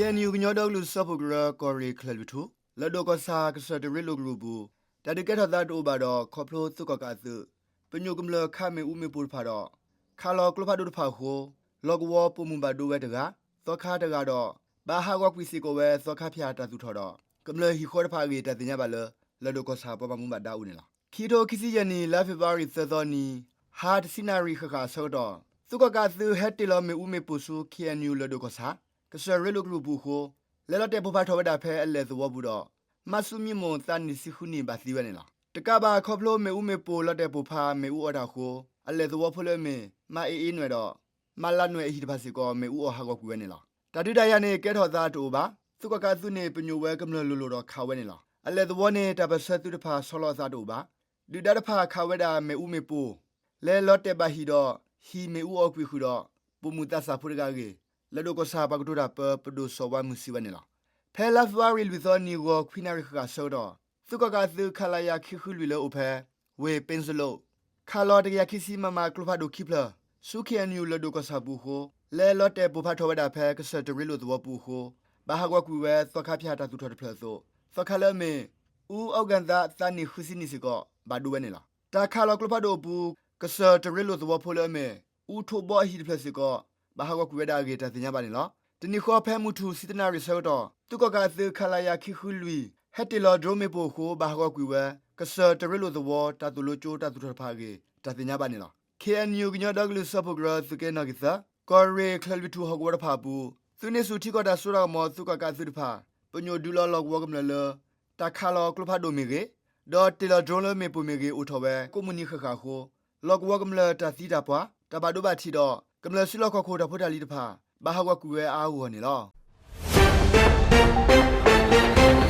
KNU ကညီဒီကလုာ်စၢဖှိၣ်ကရၢ ကီၢ်ရ့ၣ်ချၢၣ်လွံၢ်ထူၣ် လၢၢ်ဒိၣ်ကီၢ်ဆၣ် ကစၢၢ်တရ့လိာ်ကရူၢ်အပူၤ တၢ်ဒုးကဲထီၣ်သးတအိၣ်ဘၣ်ဒီး ခီဖျိသုးကီၣ်ကးအသုး ပညိၣ်ကမျၢၢ်ခးမ့ၣ်အူမ့ၣ်ပိၢ်တဖၣ်ဒီး ခးလီၤကျိဖးဒိၣ်တဖၣ်အဃိ လီၢ်ကဝီၤပိာ်မုၣ်ဘၣ်ဒိဝဲတဂၤ, သီခါတဂၤဒီး ဘၣ်ဟးဂီၤကွံာ်စ့ၢ်ကီးဝဲ သီခါဖၠၣ်တၢ်သူၣ်ထီၣ်ဒီး ကမျၢၢ်ဟံၣ်ဃီတဖၣ်အဂ့ၢ် တၢ်သ့ၣ်ညါဘၣ်လၢ လၢၢ်ဒိၣ်ကီၢ်ဆၣ်ပှၤဘၣ်မူဘၣ်ဒါအအိၣ်န့ၣ်လီၤ. ခံကထိခံဆံယဲၢ်နံၣ် လါဖ့ၤဘြူၤအါရံၤသၢသီနံၤ ဟါတဆံနၣ်ရံၣ်ဃၣ်ဃၣ်အဆၢကတီၢ် သုးကီၣ်ကးအသုးဟဲတ့ၢ်လီၤမ့ၣ်အူမ့ၣ်ပိၢ်ဆူ KNU လၢၢ်ဒိၣ်ကီၢ်ဆၣ် ကစၢၢ်ရ့လိာ်ကရူၢ်အပူၤအဃိ လဲၤလီၤတဲာ်ပိၢ်ဖးထီၣ်ဝဲဒၣ်ဖဲအလဲၣ်သဝီပူၤဒီး မါဆူမံမိၢ်သးနံၣ်ဆံဃုနံၣ်ဘၣ်သံဝဲန့ၣ်လီၤ. တကးဘၣ်ခီဖျိမ့ၣ်အူမ့ၣ်ပိၢ်လီၤတဲာ်ပိၢ်ဖးမ့ၣ်အူအီၣ်တၢ်အဃိ အလဲၣ်သဝီဖိလၢအမ့ၢ် မါအ့အ့နွဲၣ်ဒီး မါလါနွဲၣ်အဟံၣ်တဖၣ်စ့ၢ်ကီး မ့ၣ်အူအီၣ်ဟးဂီၤကွံာ်ဝဲန့ၣ်လီၤ. တၢ်ဒုးတၢ်ယၤန့ၣ် ကဲထီၣ်သးတအိၣ်ဘၣ်. သုးကီၣ်ကးအသုးန့ၣ် ပညိၣ်ဝဲကမျၢၢ်လိၤလိၤဒီးခးဝဲန့ၣ်လီၤ. အလဲၣ်သဝီန့ၣ် တၢ်ပၢၢ်ဆၢသုးတဖၣ်ဆီလီၤအသးတအိၣ်ဘၣ်. ဒုၣ်ဒါတဖၣ်ခးဝဲဒၣ်မ့ၣ်အူမ့ၣ်ပိၢ် လဲၤလီၤတဲာ်ဘၣ်ဟံၣ်ဒီး ဟံၣ်မ့ၣ်အူအီၣ်ကွံာ်ဃုာ်ဒီး ပိာ်မုၣ်သးစၢ်ဖိတဂၤအဂ့ၢ် လၢၢ်ဒိၣ်ကီၢ်ဆၣ်ပှၤကတိၤတၢ်ပၢ ပဒိၣ်စီၤဝါမုၢ်စံးဝဲန့ၣ်လီၤ. ဖဲလါဖ့ၤဘြူၤအါရံၤလွံၢ်သီနံၤ ဂီၤခွံနၣ်ရံၣ်ဃၣ်ဃၣ်အဆၢကတီၢ် သုးကီၣ်ကးအသုး ခလရ ခံဃုလွံၢ်လၢအိၣ်ဖဲ ဝ့ၢ်ပ့စလိး ခးလီၤတကယၤခံဆံ မမ ကျိဖးဒိၣ်ခံဖျၢၣ် ဆူ KNU လၢၢ်ဒိၣ်ကီၢ်ဆၣ်ပူၤအဃိ လဲၤလီၤတဲာ်ပိၢ်ဖးထီၣ်ဝဲဒၣ်ဖဲ ကစၢၢ်တရ့လိာ်သဝီပူၤအဃိ ဘၣ်ဟးဂီၤကွံာ်ဝဲ သီခါဖၠၣ်တၢ်သူၣ်ထီၣ်တဖျၢၣ်အသိး သီခါလၢအမ့ၢ် အူအီကၣ်သး သးနံၣ်ဃုဆံနံၣ်စ့ၢ်ကီး ဘၣ်ဒိဝဲန့ၣ်လီၤ. တၢ်ခးလီၤကျိဖးဒိၣ်အပူၤ ကစၢၢ်တရ့လိာ်သဝီဖိလၢအမ့ၢ် အူထိးဘီအဟံၣ်တဖျၢၣ်စ့ၢ်ကီး ဘၣ်ဟးဂီၤကွံာ်ဝဲဒၣ်အဂ့ၢ် တၢ်သ့ၣ်ညါဘၣ်န့ၣ်လီၤ. တနံၤဃီ ဖဲမုၢ်ထူၣ်ဆံတနၣ်ရံၣ်အဆၢကတီၢ် သုးကီၣ်ကးအသုး ခလရ ခံဃုလွံၢ် ဟဲတ့ၢ်လီၤ drone မ့ၣ်ပိၢ်အဃိ ဘၣ်ဟးဂီၤကွံာ်ဝဲ ကစၢၢ်တရ့လိာ်သဝီ တၢ်သိၣ်လိကၠိတၢ်သူၣ်ထီၣ်တဖၣ်အဂ့ၢ် တၢ်သ့ၣ်ညါဘၣ်န့ၣ်လီၤ. KNU ကညီဒီကလုာ်စၢဖှိၣ်ကရၢ သုးက့နီၣ်ဂံၢ်သၢ ကီၢ်ရ့ၣ်ချၢၣ်လွံၢ်ထူၣ်ဟီၣ်ကဝီၤတဖၣ်အပူၤ သုးန့ၢ်ဆူၣ်ထံကီၢ်တၢ်စိတၢ်ကမီၤ သုးကီၣ်ကးအသုးတဖၣ် ပညိၣ်ဒုးလီၤလီၢ်ကဝီၤကမျၢၢ်လၢ တၢ်ခးလီၤကျိဖးဒိၣ်မ့ၢ်ဂ့ၤ, ဒီးတ့ၢ်လီၤ drone လၢမ့ၣ်ပိၢ်မ့ၢ်ဂ့ၤ အိၣ်ထီၣ်ဝဲ ကိးမုၢ်နံၤဃၣ်ဃၣ်အဃိ လီၢ်ကဝီၤကမျၢၢ်တၢ်သံတၢ်ပှၢ်, တၢ်ဘၣ်ဒိဘၣ်ထံးဒီး ကမျၢၢ်စုလီၢ်ခီၣ်ခိၣ်တၢ်ဖိတၢ်လံၤတဖၣ် ဘၣ်ဟးဂီၤကွံာ်ဝဲအါအါဂီၢ်ဂီၢ်န့ၣ်လီၤ.